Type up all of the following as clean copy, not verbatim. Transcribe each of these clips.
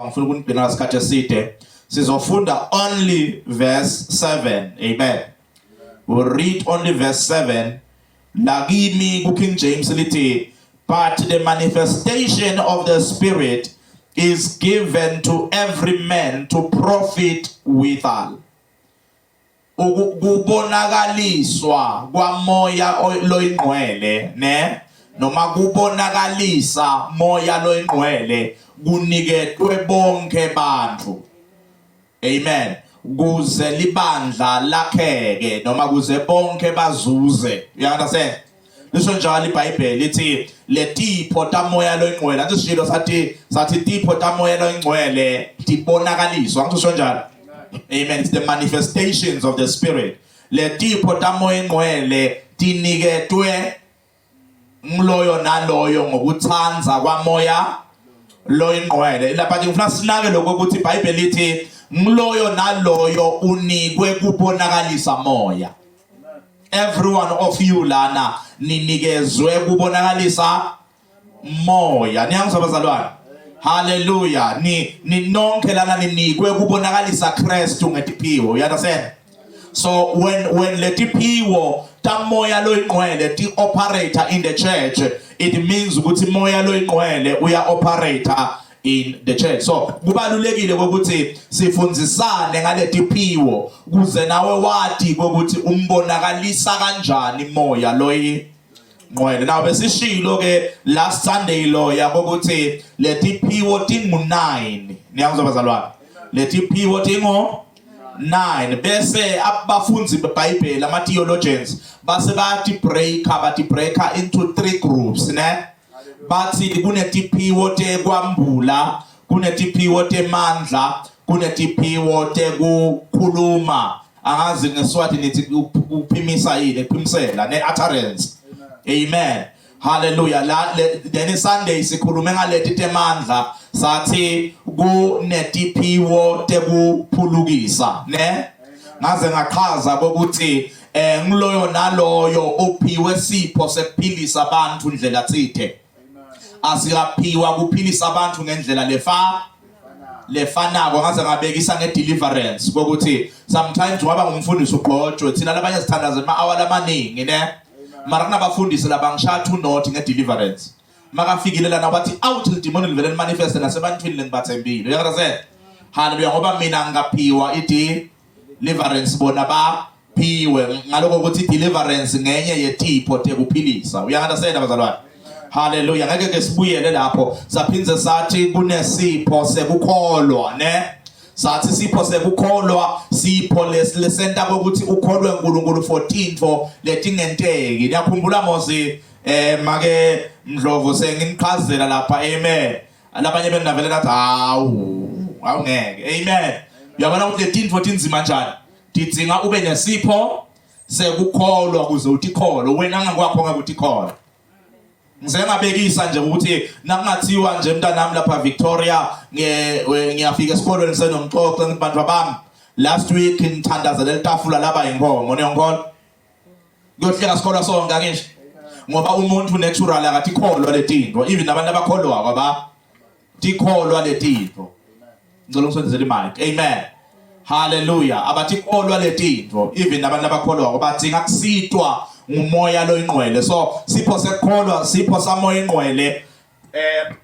Angifuni ukunigcina isikhathi eside. Sizofunda only verse 7. Amen. We'll read only verse 7. La kimi ku King James lithi but the manifestation of the spirit is given to every man to profit withal. Ukubonakaliswa kwamoya loyingcwele ne noma kubonakalisa moya loyingcwele kuniketwe bonke bantu amen kuze libandla lakheke noma kuze bonke bazuze you understand lisho njalo iBhayibheli lithi letipho tamoya loyingcwele athi sishilo sathi sathi tipho tamoya loyingcwele tibonakaliswa angisho njalo amen it's the manifestations of the spirit letipho tamoya ingcwele tiniketwe ngiloyo naloyo ngokuthanda kwamoya loyingcwele lapha ngifuna sinake lokho ukuthi iBhayibheli lithi ngiloyo naloyo unikwe kubonakalisa moya every one of you lana ninikezwe kubonakalisa moya niyangizwa bazalwane haleluya ni ninonke lana ninikwe kubonakalisa Kristu ngetiphiwo you understand so when when letiphiwo tamoya loyingcwele ti operator in the church it means ukuthi moya loyingcwele uya operator in the church so kubalulekile ukuthi sifundzisane ngaletiphiwo kuze nawe wati ukuthi umbonakalisa kanjani moya loyi ngqwele now besishilo ke last Sunday lo yabo ukuthi letiphiwo tingu 9 niyangizwa bazalwane letiphiwo tingu 9 bese abafundi beBhayibheli ama theologians base bathi breaker bathi breaker into three groups ne bathi kunetiphiwo tekwambula kunetiphiwo temandla kunetiphiwo tekukhuluma angazi ngeswati nithi ukuphimisa yini ukuphimisela ne-utterance amen haleluya la then Sunday sikhulume ngaleti temandla sathi kunetiphiwo tekuphulukisa ne ngaze ngachaza ukuthi eh ngiloyo naloyo uphiwe sipho sekuphilisa abantu ndlela thithe asikaphiwa kuphilisa abantu ngendlela lefa lefanako ngaze ngabekisa ngedeliverance kokuthi sometimes waba ngumfundisi ugqotshwe thina labanye sithandaza ema hour lamaningi ne mara kunabafundisi labangishaya two not ngedeliverance makafikile lana wathi out lidimoni livele limanifeste nasebantwini lengibathembile uyakrasela haleluya ngoba mina ngingaphiwa idi deliverance bona baphiwe ngaloko ukuthi deliverance ngenye yetipho tekuphilisa uyangunderstand bazalwane haleluya ngeke ke sibuyele lapho saphindze sathi kunesipho sekukholwa ne sathi sipho sekukholwa sipho lesenta ukuthi ukholwe uNkulunkulu for tintfo letingenteki niyakhumbula mosi eh make Mdlovu senginichazela lapha amen labanye benginavele nathi hawu awungeke amen uyabona ukuthi letintfo tinzima njani tidzinga ube nesipho sekukholwa kuze utikholwe wena ngakwakho ngeke utikholwe Ngise ngabekisa nje ukuthi nakungathiwa nje mntanami lapha Victoria ngiyafika esikolweni senomxoxo ngithi bantu bami last week ngithandazela litafula laba inkomo niyongikholwa kuyohleka sikholwa sonke angisho ngoba umuntu natural akathi kholwa letinto even abantu abakholwa kwaba tikholwa letinto ngicela ungisondezele imic amen haleluya abathi kholwa letinto even abantu abakholwa badinga kusitwa ngumoya loyingcwele so sipho sekukholwa sipho samoya ingcwele eh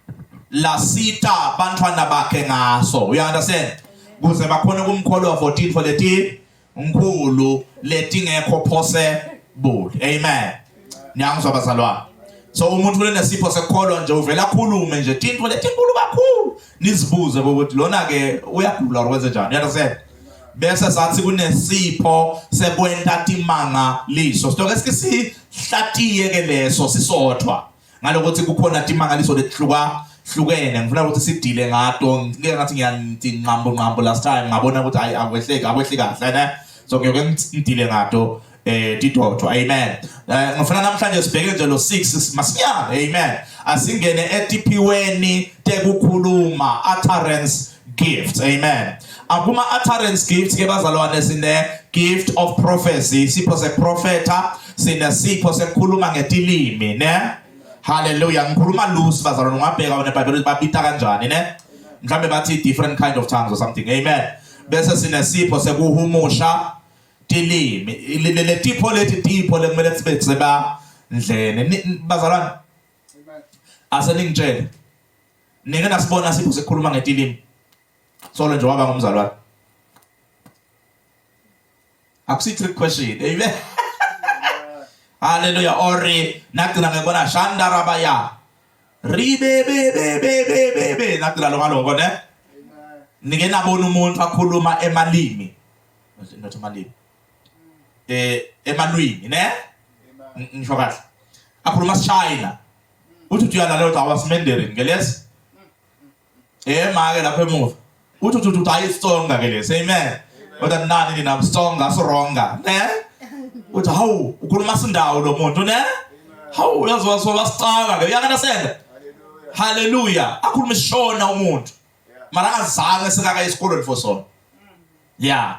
lasita bantwana bakhe ngaso you understand kuze bakhone kumkholwa for tintfo leti nkhulu letingekho possible amen niyangizwa bazalwane so umuntu unesipho sekukholwa nje uvela akhulume nje tintfo letinkulu kakhulu nizibuze ukuthi lona ke uyagula or wenze njani uyandasela bese sathi kunesipho sekwenta timangaliso sitoke sike sihlatiye ke leso sisodwa ngalokuthi kukhona timangaliso letihluka hlukene ngifuna ukuthi sidile ngato ngike ngathi ngiyanti nqambo nqambo last time ngabona ukuthi hayi akwehleki akwehli kahle ne so ngiyoke ngidile ngato eh tidodwa amen eh, ngifuna namhlanje sibheke nje lo 6 masinyane amen asingene etiphiweni tekukhuluma utterance gifts amen akuma utterance gifts ke bazalwane sine gift of prophecy sipho sekuprofetha sinesipho sekukhuluma ngetilimi ne haleluya ngikhuluma loose bazalwane ungabheka wena eBhayibhelini babita kanjani ne Mhlambe bathi different kind of tongues or something. Amen. Bese sinesipho sekuhumusha tilimi. Letipho leti tipho lekumele sibe sebandleni. Bazalwane. Ase ningitshele. Nike nasibona sipho sekukhuluma ngetilimi. Solo nje waba ngumzalwane. Akusi trick question. Amen. Hallelujah. Ori nagcina ngibona shanda rabaya. Ribe be be be be be be nagcina lo ngaloko ne. Nike nabona umuntu akhuluma emalimi. Not emalimi. Eh emalwimi ne? Ngisho kahle. Akhuluma siChina. Uthi uyalalela uthi awasimenderin ke lesi. Eh make lapha emuva. Uthi uthi uthi hayi Xitsonga ke lesi. Amen. Kodwa nani nina Xitsonga sironga, ne? Uthi hawu ukhuluma sindawo lo muntu, ne? Hawu uyazi wasola sicaka ke. Uyanganasenda. Hallelujah. Akhuluma isishona umuntu. Mara akazange sekaka esikolweni for sona. Yeah.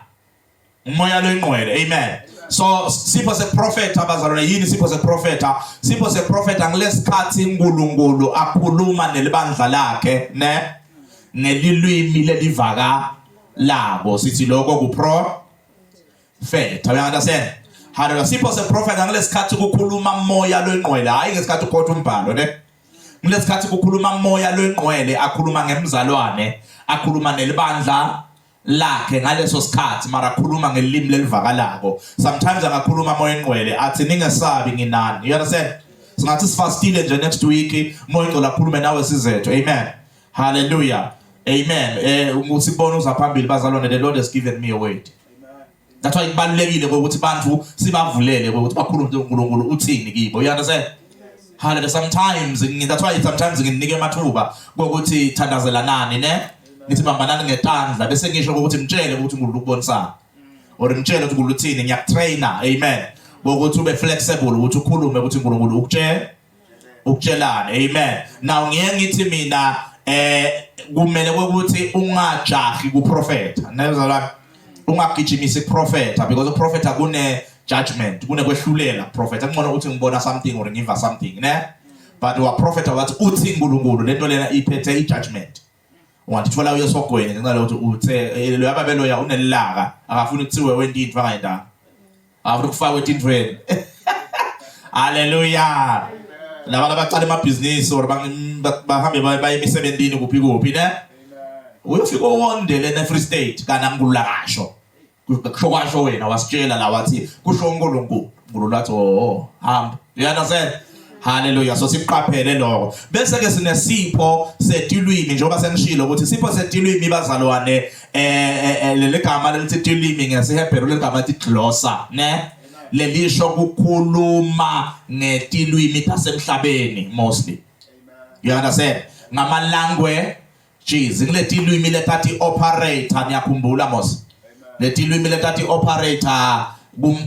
Umoya loyingcwele. Amen. So sipho seprofetha bazalwane yini sipho seprofetha? Sipho seprofetha ngilesikhathi uNkulunkulu akhuluma nelibandla lakhe ne ngelilwimi lelivaka labo sithi lokho kupro fetha you understand hallelujah sipho seprofetha ngilesikhathi kukhuluma umoya loyingcwele hayi ngesikhathi ukhotha umbhalo ne ngilesikhathi kukhuluma umoya loyingcwele akhuluma ngemzalwane akhuluma nelibandla lakhe ngaleso sikhathi mara khuluma ngelimi lelivakalako sometimes angakhuluma moya engcwele athi ningesabi nginani you understand singathi sifastile nje next week moya engcwele akhulume nawe sizethu amen hallelujah amen eh usibona uza phambili bazalwane the lord has given me a word that's why kubalulekile ukuthi bantu sibavulele ukuthi bakhulume uNkulunkulu uthini kibo you understand Hallelujah sometimes that's why sometimes nginike amathuba kokuthi thandazelanani ne ngithi bambanani ngetandla bese ngisho ukuthi mtshele ukuthi uNkulunkulu ukubonisana or mtshele ukuthi uNkulunkulu uthini ngiyakutrainer amen ukuthi ube flexible ukuthi ukhulume ukuthi uNkulunkulu ukutshele ukutshelana amen now ngiye ngithi mina eh kumele ukuthi ungajahi kuprofetha nezalwane ungagijimisi kuprofetha because uprofetha kune judgment kunekwehlulela prophet kungcono ukuthi ngibona something or ngiva something ne but wa prophet wathi uthi uNkulunkulu lento lena iphethe i judgment ungathola uyesogweni ngenxa lokuthi uthe eh, lo yababe loya unelaka akafuni kuthiwe wenta into angayendanga akafuni kufakwe etintweni haleluya laba labaqala amabhizinisi or bahambe baye emisebentini kuphi kuphi ne uyofika owondele ne Free State kana ngulakasho kusho kwasho wena wasitshela la wathi kusho uNkulunkulu uNkulunkulu wathi oh hamba you understand Haleluya so siqaphele lokho bese ke sinesipho setilwimi njengoba sengishilo ukuthi isipho setilwimi bazalwane eh, eh, eh leli gama lelithi tilwimi ngesiHebheru leli gama lithi glossa ne lelisho kukhuluma ngetilwimi tasemhlabeni mostly you understand ngama language Jeez ngiletilwimi letati operator niyakhumbula mos letilwimi letati operator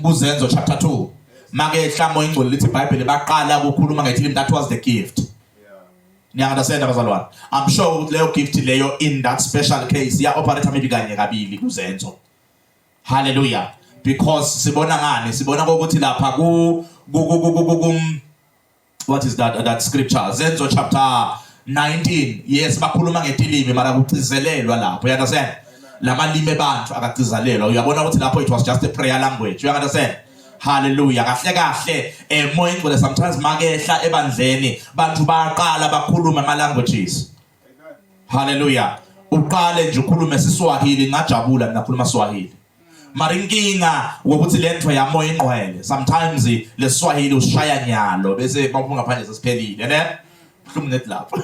kuzenzo chapter 2 make hlamo ingcwele lithi iBhayibheli baqala ukukhuluma ngetilimi that was the gift Niya understand abazalwane I'm sure ukuthi leyo gift leyo in that special case ya operator maybe kanye kabili kuzenzo Hallelujah because sibona ngani sibona ukuthi lapha ku ku ku what is that that scripture Zenzo chapter 19 yes bakhuluma ngetilimi mara kucizelelwa lapho you understand lamalimi abantu akacizelelwa uyabona ukuthi lapho it was just a prayer language you understand Hallelujah kahle kahle eh moya ingcwele sometimes makehla ebandleni bantu bayaqala bakhuluma ama languages Hallelujah uqale nje ukhulume siswahili ngajabula mina khuluma Swahili mara inkinga ukuthi lento yamoya ingqwele sometimes leswahili usishaya nyalo bese mawuphuma ngaphandle sesiphelile ne buhlungu net lapho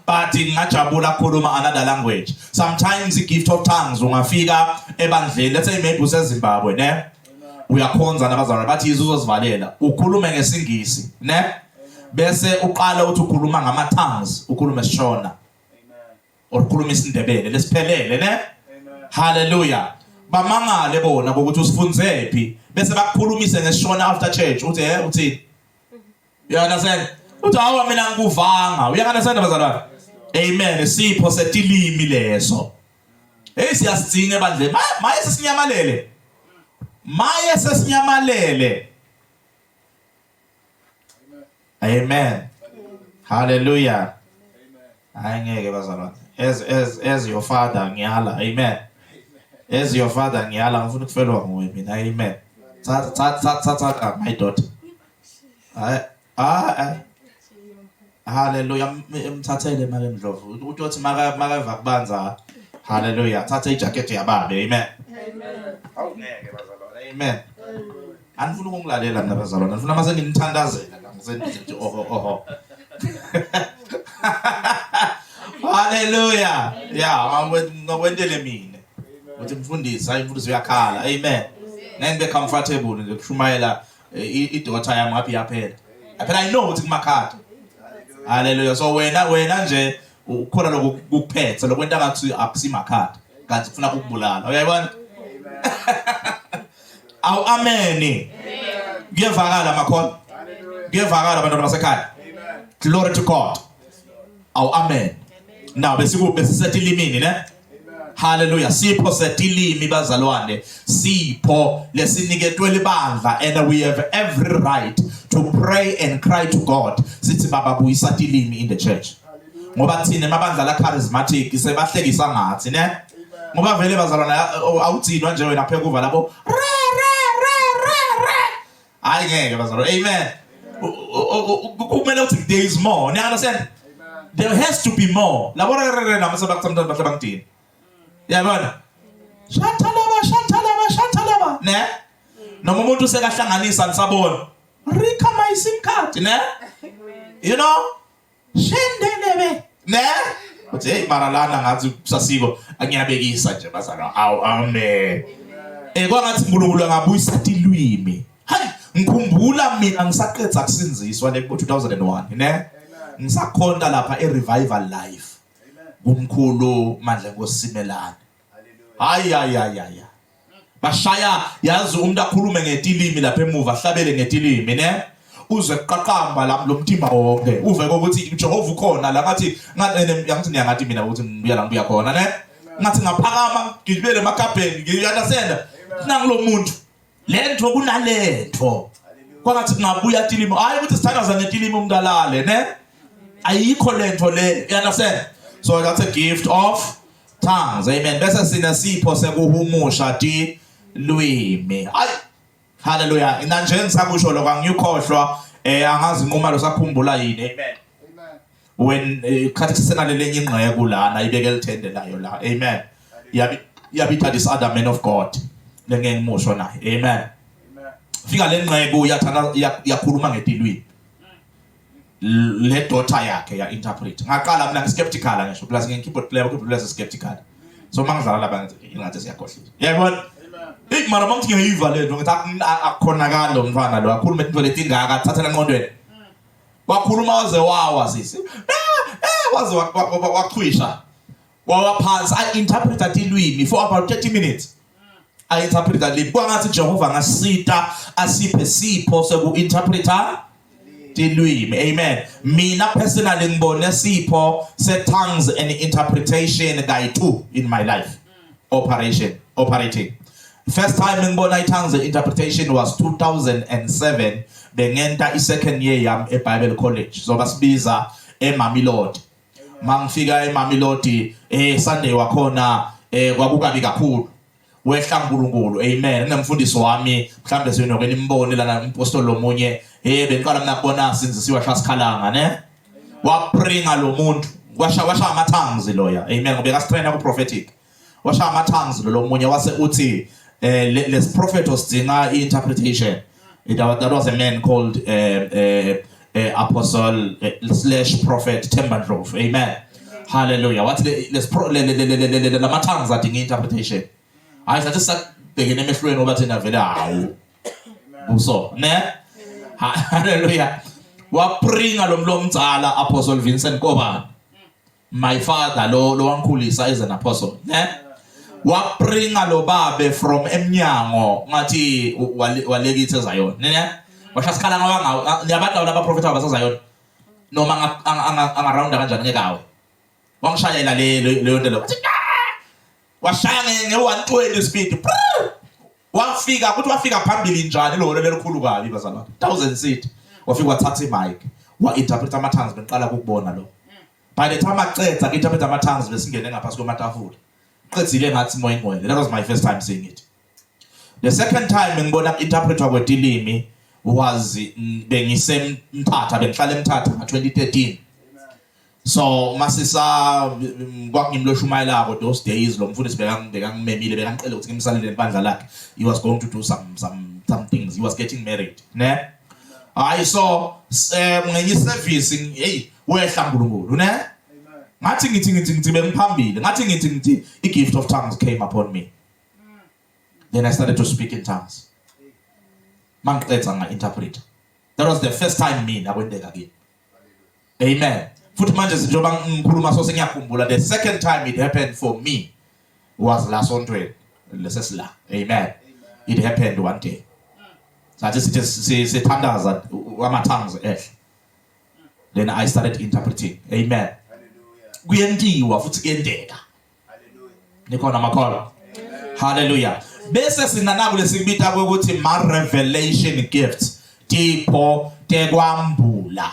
but ngingajabula khuluma another language sometimes i gift of tongues ungafika ebandleni let's say maybe useZimbabwe ne uyakhonza nabazalwane bathi yizo uzozivalela ukhulume ngesingisi ne bese uqala uthi ukhuluma ngama tongues ukhulume sishona or khuluma isindebele lesiphelele ne haleluya bamangale bona ukuthi usifunzephi bese bakukhulumise ngesishona after church uthi eh uthini you understand uthi hawa mina ngikuvanga uya understand bazalwane amen isipho setilimi leso hey siyasidinga ebandleni maye sesinyamalele maye sesinyamalele Amen. Hallelujah. Hayi ngeke bazalwane. As as as your father ngiyala. Amen. As your father ngiyala ngifuna ukufelwa nguwe mina. Amen. Thatha thatha thatha my daughter. Hayi ah Hallelujah mthathele make Ndlovu uthi maka makeva kubanza Hallelujah thatha ijacket yababe amen Amen Awungeke bazalwane amen Anifuna ukungilalela mina bazalwane ngifuna mase nginithandazela la ngisendithi oho oho Hallelujah yeah ngakwentele mina uthi mfundisi hayi mfundisi uyakhala amen ngeke ngibe comfortable nje kushumayela eh, idota yami ngabe iyaphela phela i know ukuthi kumakhadi haleluya so wena wena nje ukhona lokuphethe lokwenta ngathi akusimakhadi kanti kufuna ukukubulala uyayibona awu amen kuyevakala makhona kuyevakala abantwana basekhaya glory to god Awu amen. Now besikuphi sisetilimini ne? Hallelujah. Sipho setilimi bazalwane. Sipho lesiniketwe libandla and we have every right to pray and cry to God. Sithi baba buyisa tilimi in the church. Ngoba thina emabandla la charismatic sebahlekisa ngathi ne? Ngoba vele bazalwane awugcinwa nje wena pheka uva labo re re re re re Hayi ngeke bazalwane. Amen. Kumele ukuthi there is more. Ni understand? There has to be more. Labo re re re nami sebakuthi sometimes bahle bangidini. Yabona? Shathalaba shathalaba shathalaba. Ne? Noma umuntu usekahlanganisa nisabona. Rika my sim card, ne? You know? Shendelebe. Ne? Uthi hey mara lana ngathi kusasiko angiyabekisa nje bazalwa. Awu amen. Eh kwangathi uNkulunkulu angabuyisa tilwimi. Hayi ngikhumbula mina ngisaqedza kusinziswa le 2001 ne? Ngisakhonta lapha e Revival Life. Kumkhulu Mandla Nkosi Simelane. Hayi hayi hayi. Bashaya yazi umuntu akhulume ngetilimi lapha emuva ahlabele ngetilimi ne uze kuqaqamba la lo mtimba wonke uve ukuthi uJehova ukhona la ngathi ngathi niyangathi mina ukuthi ngibuya la ngibuya khona ne ngathi ngaphakama ngibuyele emakabheni ngiyanasenda nangulo muntu lento kunalento kwangathi kungabuya tilimi hayi ukuthi sithandaza ngetilimi umuntu alale ne ayikho lento le you understand so that's a gift of tongues amen bese sinesipho sekuhumusha ti lwimi ay haleluya ina nje ngisakusho lokho angiyukhohlwa eh angazi inquma lo sakhumbula yini amen when eh, khathi sisenalelenye ingqeku lana ibeke lithende layo la amen yabi yabitha this other man of God lengeke ngimusho naye amen fika lenqeku yathanda yakhuluma ngetilwimi le daughter yakhe ya interpret ngaqala mina ngiskeptical ngisho plus ngi keyboard player keyboard player skeptical so mangidlala lapha ngithi ingathi siyakhohlisa yayibona Hey mara mangithi ngiyayiva lento ngithi akukhonakali lo mfana lo akhulume into letingaka thathela enqondweni wakhuluma waze wawa sisi eh, eh waze waqhwisha wawa phansi i interpreta tilwimi for about 30 minutes i interpreta limi kwangathi Jehova ngasita asiphe sipho soku interpreta tilwimi amen mina personally ngibone sipho se tongues and interpretation kayi-2 in my life operation operating first time ngibona i-tongues and interpretation was 2007 bengenta i-second year yami e-Bible College so basibiza eMamelodi mangifika eMamelodi eh Sunday wakhona eh kwakukabi kakhulu wehla uNkulunkulu amen kunemfundisi wami mhlambe sinoke nimbone lana umpostoli lomunye hey bengiqala mina kubona sinzisiwa shasikhalanga ne wabringa lo muntu washa washa ama tongues loya amen ngoba ekasitrainer ku prophetic washa ama tongues lo lomunye wase uthi eh les prophet osidinga i interpretation it that was a man called eh eh eh, apostle eh, slash prophet Themba Ndlovu amen hallelujah wathi les lama tongues adinga interpretation hayi sathi sabhekene emehlweni ngoba thina vele hawu buso ne hallelujah wapringa lo mlomdzala apostle Vincent Kobane my father lo lo wangikhulisa as an apostle ne wabringa lo babe from emnyango ngathi walekithi eZayoni ne washa sikhala ngawa niyabantu laba prophet abaseZayoni noma anga round kanjani ngeke awe wangishayela le leyo nto leyo washaya nge 120 speed wafika ukuthi wafika phambili njani lo holo lelikhulu kabi bazalwane 1000 seat wafika wathatha imic wa interpret ama tongues bengiqala ukubona lo. By the time acedza ku-interpret ama-tongues besingene ngaphasi kwematafula. Qedzile ngathi moya ingcwele. That was my first time seeing it. The second time ngibona ku-interpretwa kwetilimi was bengisemthatha bengihlala emthatha nga-2013 so masisa kwakungimloshumayelako those days lo mfundisi bekangimemile bekangicela ukuthi ngimsalele ibandla lakhe he was going to do some some some things he was getting married ne hayi so ngenye service hey wehla uNkulunkulu ne ngathi ngithi ngithi ngithi bengiphambili ngathi ngithi ngithi i gift of tongues came upon me then i started to speak in tongues mangiqedza nga interpret that was the first time mina kwenteka kimi amen futhi manje njengoba ngikhuluma so sengiyakhumbula the second time it happened for me was la sontweni lesesila amen it happened one day sathi sithi sithandaza ama tongues ehle then i started interpreting amen kuyentiwa futhi kuyenteka nikhona makholwa haleluya bese sinanaku lesikubita ukuthi ma revelation gifts tipho tekwambula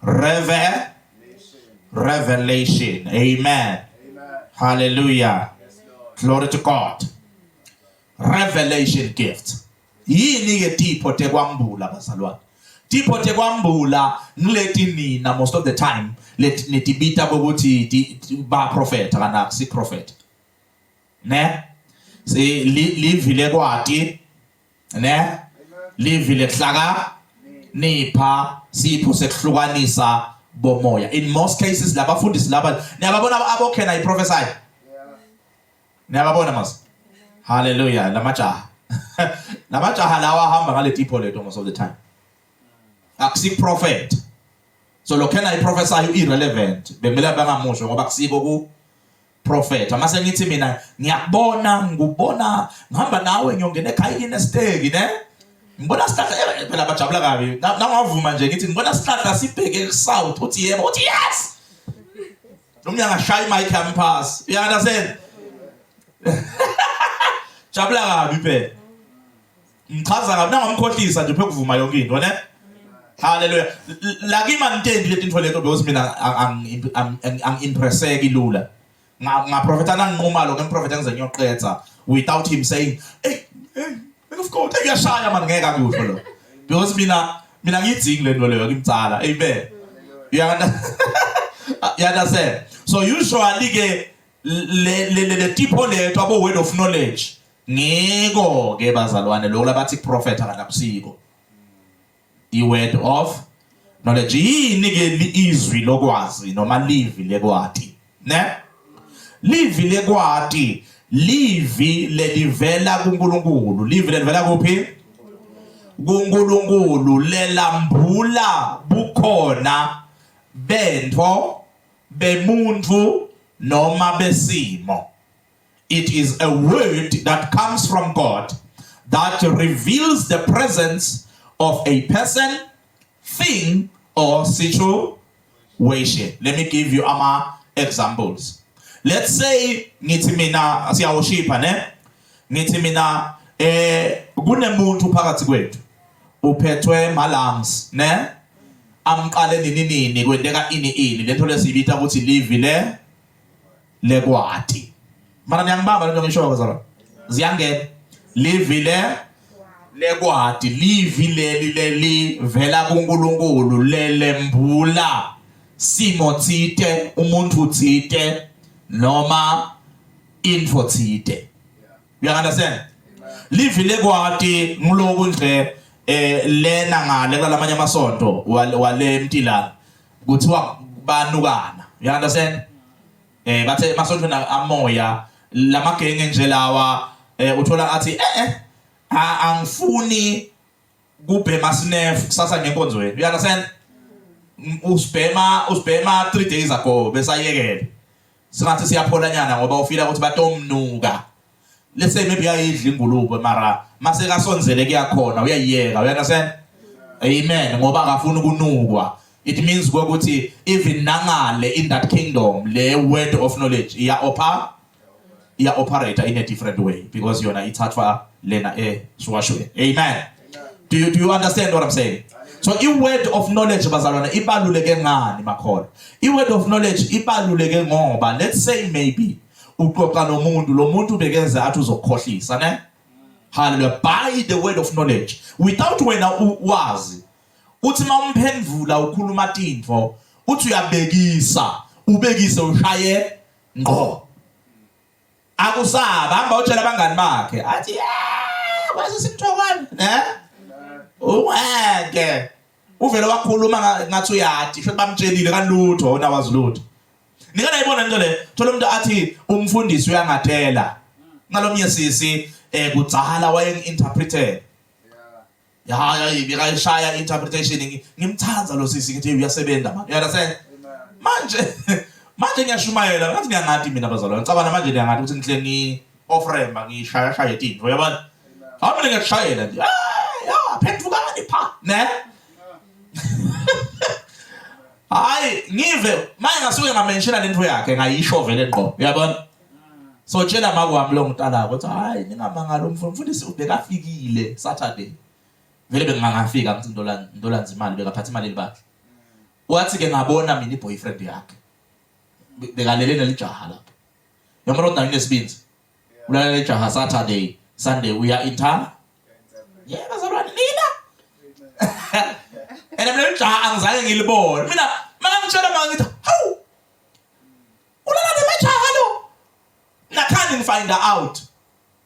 reve revelation amen hallelujah glory to god revelation gift yini ke tipho tekwambula bazalwane tipho tekwambula ngileti nina most of the time leti nitibita ukuthi ba prophet kana si prophet ne si livi lekwati ne livi lekuhlaka nipha sipho sekuhlukanisa bomoya in most cases labafundisi laba niyababona abokhena iprophesy Niyababona mos? Hallelujah, lamajaha. Lamajaha lawa ahamba ngale tipho leto most of the time. Akusi prophet. So lokhena iprophesy irrelevant. Bekumele bangamusho ngoba kusiko ku prophet. Mase ngithi mina ngiyakubona ngikubona ngihamba nawe ngiyongena ekhaya inesiteki ne? Ngibona sihlahla eh, phela bajabula kabi. Nangavuma nje ngithi ngibona sihlahla sibheke south uthi yebo uthi yes. Nomnye angashaya imic yami phasi. You understand? Jabula kabi phela. Ngichaza kabi nangomkhohlisa nje phekuvuma yonke into ne? Hallelujah. La kimi angitendi letinto leto because mina angi-impresseki lula. Ngaprofetha nanginquma lo ngemprofetha ngize ngiyoqedza without him saying, "Hey, hey, man of God, ngiyashaya man ngeke akusho lo." Because mina mina ngiyidzingi lento leyo ngimtsala. Amen. You you understand? So usually ke le le le tipho lethu abo word of knowledge ngiko ke bazalwane lokho labathi prophet akanakusiko. The word of knowledge yini ke izwi lokwazi noma livi lekwati ne livi lekwati livi lelivela kuNkulunkulu livi lelivela kuphi kuNkulunkulu lelambula bukhona bentfo bemuntu noma besimo It is a word that comes from God that reveals the presence of a person, thing, or situation. Let me give you ama examples. Let's say ngithi mina siyawushipha ne? Ngithi mina eh kunemuntu phakathi kwethu uphethwe malungs ne? Amqale nini nini kwenteka ini ini lento lesiyibita ukuthi live le lekwati mara niyangibamba lento ngisho bazalwane ziyangena livi le lekwati livi leli leli vela kuNkulunkulu lelembula simo tsite umuntu tsite noma info tsite you understand livi lekwati ngiloku nje eh lena ngale kulamanye amasonto wale mtilana kuthiwa banukana you understand eh bathe emasontweni amoya lamagenge nje lawa eh uthola athi eh eh angifuni kubhema snef kusasa ngenkonzweni you understand usibhema usibhema 3 days ago besayekele singathi siyaphola nyana ngoba ufila ukuthi batomnuka let's say maybe uyayidla ingulube mara mase kasonzele kuyakhona uyayiyeka you understand amen ngoba akafuni ukunukwa it means ukuthi even nangale in that kingdom le word of knowledge iya opa iya operate in a different way because yona ithathwa lena e shwashwe amen do you do you understand what i'm saying? So i-word of knowledge bazalwane ibaluleke ngani makholwa? I-word of knowledge ibaluleke ngoba let's say maybe uxoxa nomuntu lo muntu bekeze athi uzokukhohlisa ne? Hallelujah. By the word of knowledge without wena wazi uthi mawumphendvula ukhuluma tintfo uthi uyabekisa ubekise ushaye ngqo akusaba hamba utshela abangani bakhe athi yeah kwazi simthokwane ne ungeke uvele wakhuluma ngathi uyati sho bamtshelile kanlutho wona wazi lutho nike nayibona into le thola umuntu athi umfundisi uyangatela ngalomnye sisi eh kudzala wayengi-interpreter Ya hayi bekayishaya interpretation ngimthanda lo sisi ngithi uyasebenza man. You understand? Manje manje ngiyashumayela ngathi ngiyangati mina bazalwane. Ngicabana manje ngiyangati ukuthi ngihle ngi off ramp ngishaya shaye tinto uyabona? Hayi mina ngiyakushayela nje. Ah ya phendukani pha ne? Hayi ngive manje ngasuke ngamenshela lento yakhe ngayisho vele ngqo uyabona? So tshela make wami lo ngitalako ukuthi hayi ningamangala umfundisi ubekafikile Saturday. Vele bengingangafika ngithi ndola ndolanza imali bekaphatha imali elibandla. Wathi ke ngabona mina iboyfriend yakhe. Bekalele nelijaha lapho. Yabona ukuthi nayo inesibindi. Ulala nejaha Saturday, Sunday uya inter. Yeah bazalwane nina. And mina lijaha angizange ngilibone. Mina makangitshela mangithi hawu ulala nemajaha lo nakhani ngifind out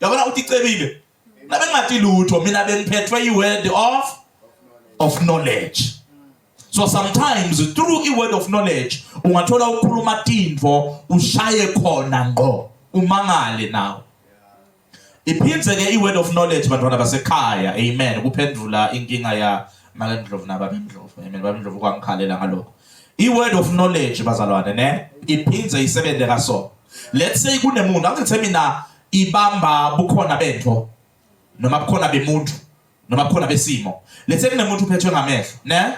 yabona uthi icebile nabe ngingati lutho mina bengiphethwe i-word of of knowledge so sometimes through i-word of knowledge ungathola ukukhuluma tintfo ushaye khona ngqo umangale nawe Iphindze ke i-word of knowledge bantwana basekhaya amen kuphendvula inkinga ya make Ndlovu nababe Ndlovu amen babe Ndlovu kwangikhalela ngalokho i-word of knowledge bazalwane ne iphindze isebenze kaso let's say kunemuntu angithe mina ibamba bukhona bento noma bukhona bemuntu noma bukhona besimo let's say kunemuntu uphethwe ngamehlo ne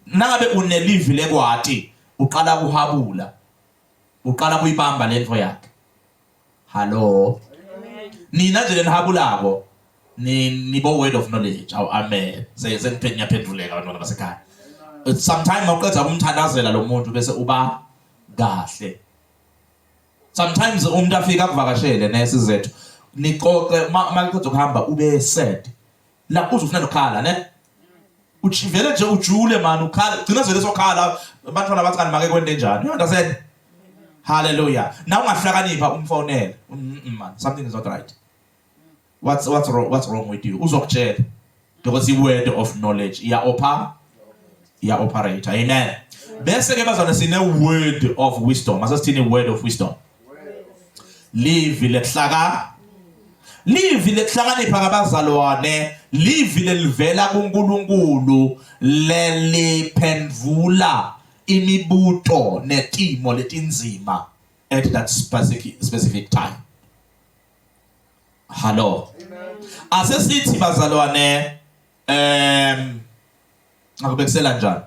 nangabe unelivi lekwati uqala kuhabula uqala kuyibamba lento yakhe Hallo. Nina nje lenihabulako ni nibo word of knowledge. Awu amen. Sengiphe ngiyaphenduleka bantwana basekhaya. Sometimes mawuqeda kumthandazela lo muntu bese uba kahle. Sometimes umuntu afika akuvakashele nesizethu nixoxe makuqeda ukuhamba ube sad. La uzufuna nokhala ne? Ujivele nje ujule man ukhala gcina vele sokhala abantwana bathi kanti make kwente njani. You understand? Hallelujah. Na ungahlakanipha umfonele. Mm, man, something is not right. What's what's wrong what's wrong with you? Uzokutshela. Because i word of knowledge iya opa iya operate. Amen. Bese ke bazana sine word of wisdom. Asesithini word of wisdom. Livi lekuhlaka Livi lekuhlakanipha kabazalwane, livi lelivela kuNkulunkulu leliphendvula imibuto netimo letinzima at that specific, specific time. Hello. Ase sithi bazalwane em ngakubekisela njani?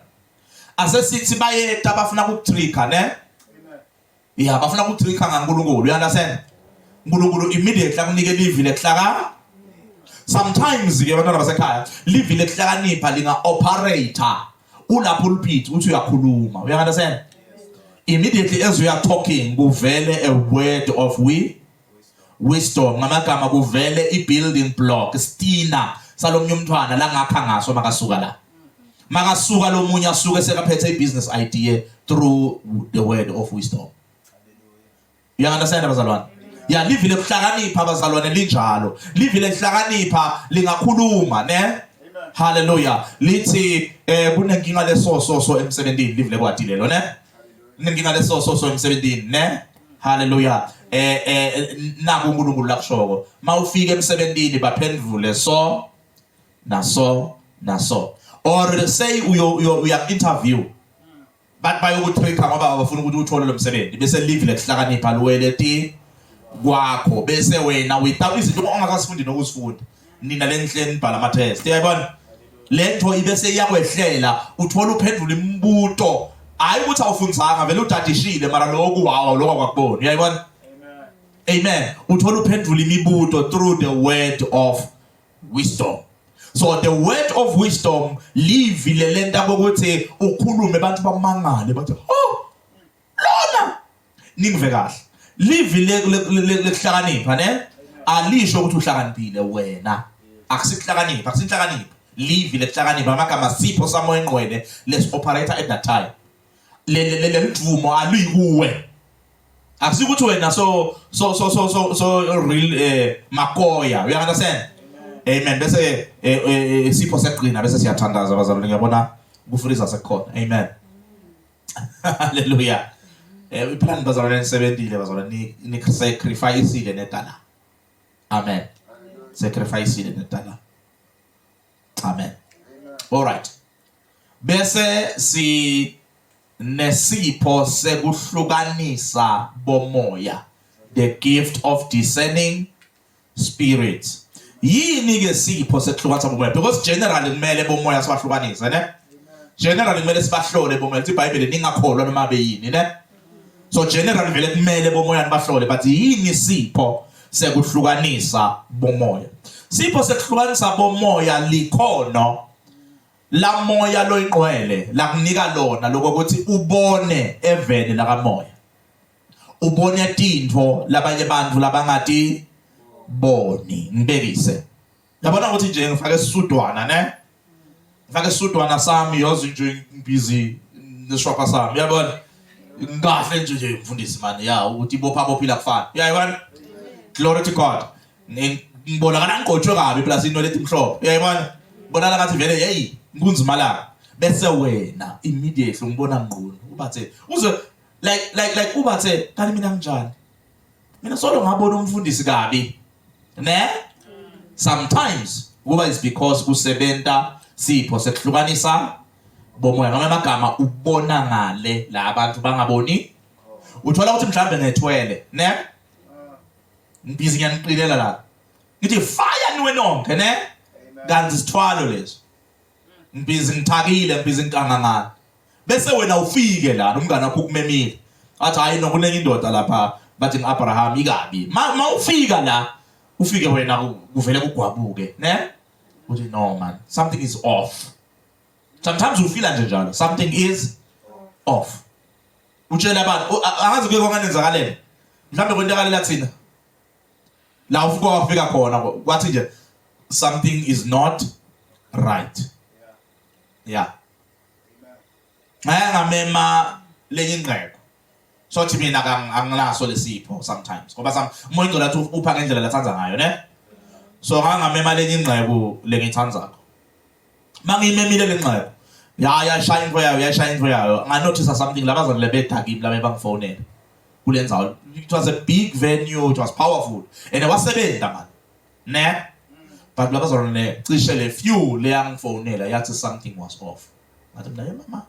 Ase sithi bayeta bafuna ukutrigger ne? Yeah, bafuna ukutrigger ngaNkulunkulu. You understand? uNkulunkulu immediately akunike livi lekuhlaka Sometimes ke abantwana basekhaya livi lekuhlakanipha linga operator ula pulpit uthi uyakhuluma. You understand? Immediately as we are talking kuvele a word of we wisdom ngamagama kuvele i-building block stina salomnye umntwana la ngakha ngaso makasuka la makasuka lomunye asuke sekaphethe i-business idea through the word of wisdom you understand abazalwane ya livi lekuhlakanipha abazalwane linjalo livi lekuhlakanipha lingakhuluma ne haleluya lithi eh kunenkinga leso so so emsebenzini livi lekwati lelo ne kunenkinga leso so so emsebenzini ne haleluya eh eh naku uNkulunkulu lakushoko mawufika emsebenzini baphendvule so naso naso or say uyo uya interview bathi bayokutricka ngoba abafuna ukuthi uthole lo msebenzi bese live lekuhlakanipha luwele ti kwakho bese wena without izinto ongakazifundi nokuzifunda nina lenhle nibhala ama test uyayibona lento ibese iyakwehlela uthola uphendula imibuto hayi ukuthi awufunzanga vele udadishile mara lokhu wawa lokho akuboni uyayibona amen uthola uphendula imibuto through the word of wisdom. So the word of wisdom livi lelenta ukuthi ukhulume abantu bamangale bathi oh lona ningive kahle livi lekuhlakanipha ne alisho ukuthi uhlakaniphile wena akusikuhlakanipha akusinhlakanipho livi lekuhlakanipha amagama sipho samoya engqwele les operator at that time lelidumo aluyikuwe akusikuthi wena so so so so so so real eh makoya you understand amen bese eh, eh, eh, sipho sekugcina bese siyathandaza bazalwane ngiyabona kufreezer sekukhona amen haleluya eh iplan bazalwane nisebentile bazalwane ni sacrificeile nedala amen sacrificeile nedala amen all right bese si nesipho sekuhlukanisa bomoya the gift of discerning spirits yini ke sipho sekuhlukanisa bomoya because generally kumele bomoya sibahlukanise ne generally kumele sibahlole bomoya lithi iBhayibheli ningakholwa noma beyini ne so generally vele kumele bomoya nibahlole but yini sipho sekuhlukanisa bomoya sipho sekuhlukanisa bomoya likhono lamoya loyingqwele lakunika lona lokuthi ubone eveni lakamoya ubone tintfo labanye bantfu labangati boni ngibekise yabona ukuthi nje ngifake isisudwana ne ngifake isisudwana sami yozi nje ngibhizi nesishwapha sami yabona ngikahle nje nje mfundisi mani ya ukuthi ibopha bophila kufana uyayibona glory to god ngibonakala ngigqotshwe kabi plus inwele etimhlophe uyayibona bonakala ngathi vele hey nkunzima la bese wena immediately ngibona ngqono ubathe uze like like like ubathe kanti mina nginjani mina solo ngabona umfundisi kabi ne sometimes kuba is because kusebenta sipho sekuhlukanisa bomoya ngamanye amagama ubona ngale la abantu bangaboni uthola ukuthi mhlambe ngethwele ne ngibhizi ngiyaniqilela la ngithi fire niwe nonke ne kanti isithwalo leso ngibhizi ngithakile ngibhizi ngikangangana bese wena ufike la nomngane wakho ukumemile athi hayi nokunenye indoda lapha bathi ngiAbraham ikabi ma ufika la ufike wena kuvele kugwabuke ne uthi no man something is off sometimes ufila nje njalo something is off utshela abantu angazi kuye kwanganenzakalela mhlawumbe kwentakalela thina la ufika wafika khona kwathi nje something is not right yeah ngaya ngamema lenye ingqeko sothi mina anginaso lesipho sometimes ngoba some umoya ingcwele athi upha ngendlela lathanda ngayo ne so ngangamema lenye ingqeko lengiyithandzako mangiyimemile le nxebo ya yashaya into yayo yashaya into yayo nganothisa something labazali lebedakimi labe bangifonela kule ndzawo it was a big venue it was powerful and wasebenza man ne but labazalwane ne cishe le few leyangifonela yathi something was off ngathi mina mama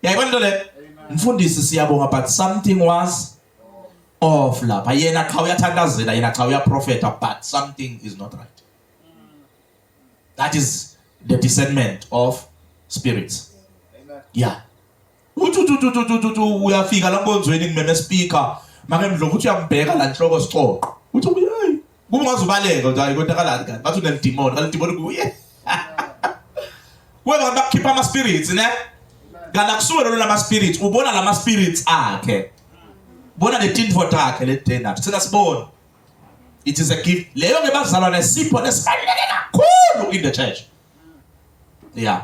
yayibona into le mfundisi siyabonga but something was off lapha yena cha uyathandazela yena cha uyaprofeta but something is not right That is the discernment of spirits. Amen. Yeah. Uthi uthi uthi uthi uthi uyafika la nkonzweni ngimeme speaker make Ndlovu uthi uyambheka la nhloko sicoqo. Uthi hey kuba ungazubaleka uthi hayi kontakalani kanti bathi unelidimoni kanti idimoni kuye. Kuwe bantu bakukhipha ama spirits ne? Kanti akusuwe lona lama spirits ubona lama spirits akhe. Bona letinfo takhe letena. Thina sibona. It is a gift. Leyo ke bazalwane sipho lesibaluleke kakhulu in the church. Yeah.